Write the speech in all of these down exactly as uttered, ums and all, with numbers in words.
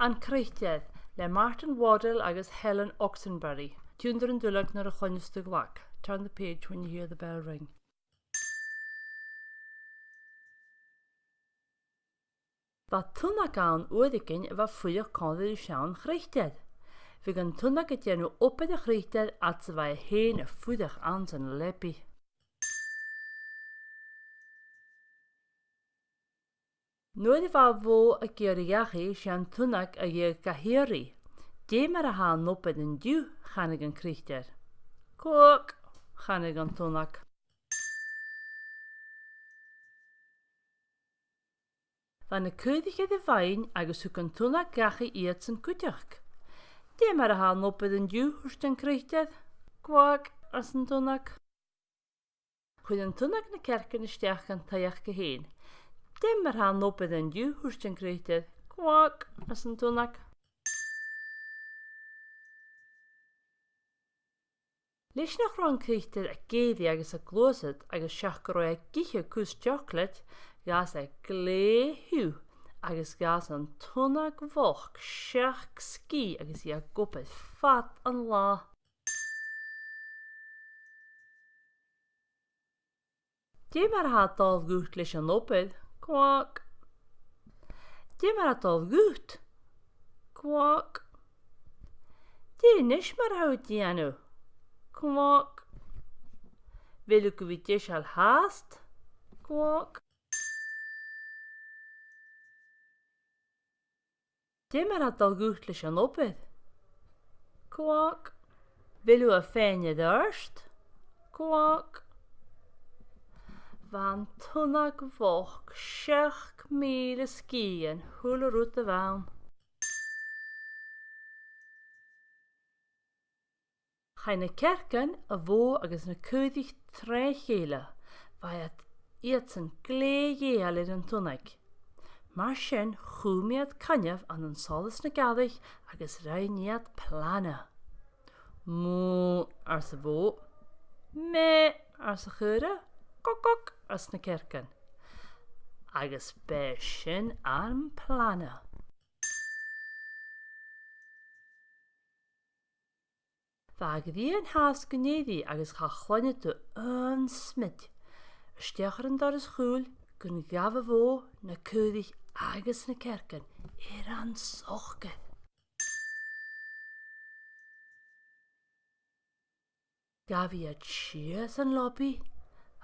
An Croitear, le Martin Waddell agus Helen Oxenbury. Tionndaidh an duilleag nuair a chluinneas tu an glag. Turn the page when you hear the bell ring. Bha tunnag ann uaireigin a bha a' fuireach còmhla ri seann chroitear. Bhiodh an tunnag a' dèanamh obair a' chroiteir fhad 's a bha e fhèin a' fuireach anns an leabaidh. Nuair a bha a' bhò ag iarraidh dhachaigh, 's e an tunnag a dh'fheuch ga h-iarraidh. "Dè mar a tha an obair an-diugh?" chanadh an croitear. "Cuac," chanadh an tunnag. Bha na caoraich air a' bheinn agus thug an tunnag dhachaigh iadsan cuideachd. "Dè mar a tha an obair an-diugh?" thuirt an croitear. "Cuac," ars an tunnag. Chuir an tunnag na cearcan a-steach dhan taigh aca fhèin. "Dè mar a tha an obair an-diugh?" thuirt an croitear. "Cuac," ars an tunnag. Leis nach robh an croitear ag èirigh agus a' gluasad agus seach gun robh e ag ithe cus teoclaid, dh'fhàs e glè thiugh agus dh'fhàs an tunnag bhochd seachd sgìth agus i ag obair fad an latha. "Dè mar a tha dol dhut leis an obair?" "Cuac." "Dè mar a tha dol dhut?" "Cuac." "Dè a-nis mar a tha thu a' dèanamh?" "Cuac." "A bheil thu gu bhith deiseil fhathast?" "Cuac." "Dè mar a tha dol dhut leis an obair?" "Cuac." "A bheil thu a' faighinn air adhart?" "Cuac." Bha an tunnag bhochd seachd mìle sgìth dhen a h-uile rud a bh' ann. Chaidh na cearcan, a' bhò agus na caoraich tro chèile. Bha iad, iadsan glè dhèidheil air an tunnaig. Mar sin, chùm iad coinneamh ann an solas na gealaich agus rinn iad plana. "Mù," ars a' bhò. "Mè," ars a' chaora. "Goc, goc," ars na cearcan. Agus b' e sin am plana. Bha a' ghrian fhathast gun èirigh agus cha chluinneadh tu aon smid. A-steach air an doras chùil gun ghabh a' bhò, na caoraich agus na cearcan air an socair. Ghabh iad sìos an leabaidh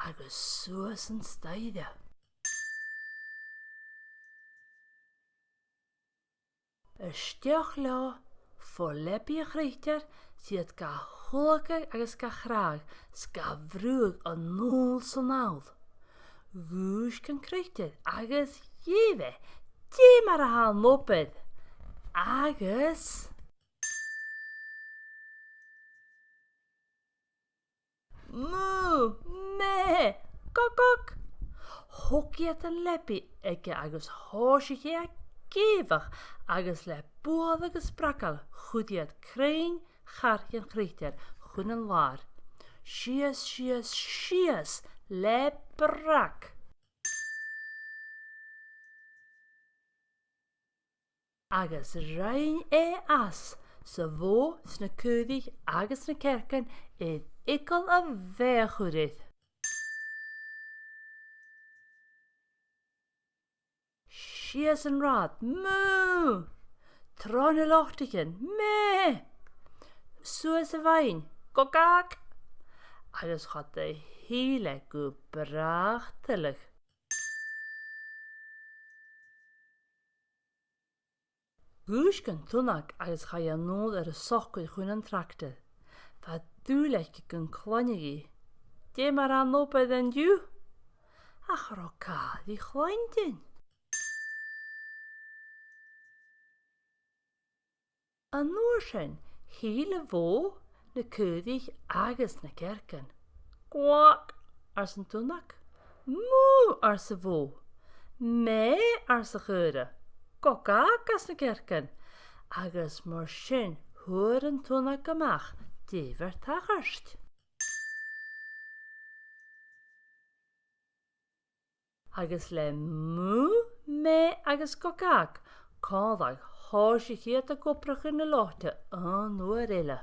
agus suas an staidhre. A-steach leotha fo leabaidh a' chroiteir, 's iad ga shlugadh agus ga chrathadh, 's ga bhrùthadh a-null 's a-nall. Dhùisg an croitear agus dh'èigh e, "Dè mar a tha an obair?" Agus "Mù, mè, goc, goc." Thog iad an leabaidh aige agus thòisich e ag èigheach agus le bualadh agus bragail chuir iad cruinn char dhen chroitear chun an làir. Sìos, sìos, sìos le brag. Agus rinn e às, 's a' bhò 's na caoraich agus na cearcan air eagal a bheatha a chur air. Sìos an rathad, mù! Tro na lotaichean, mè! Suas a' bheinn, goc, goc! Agus cha do thill e gu bràth tuilleadh. Dhùisg an tunnag agus chaidh e a-null air a socair chun an tractair. Bha dùil aice gun cluinneadh i, "Dè mar a tha an obair an-diugh?" Ach cha robh càil ri chluinntinn. An uair sin, thill a' bhò, na caoraich agus na cearcan. "Goc," ars an tunnag. "Mù," ars a' bhò. "Mè," ars a' chaora. "Goc, goc," ars na cearcan. Agus mar sin, fhuair an tunnag a-mach dè bh' air tachairt. Agus le mù, mè agus goc, goc, Còmhla, thòisich iad ag obrachadh na loite aon uair eile.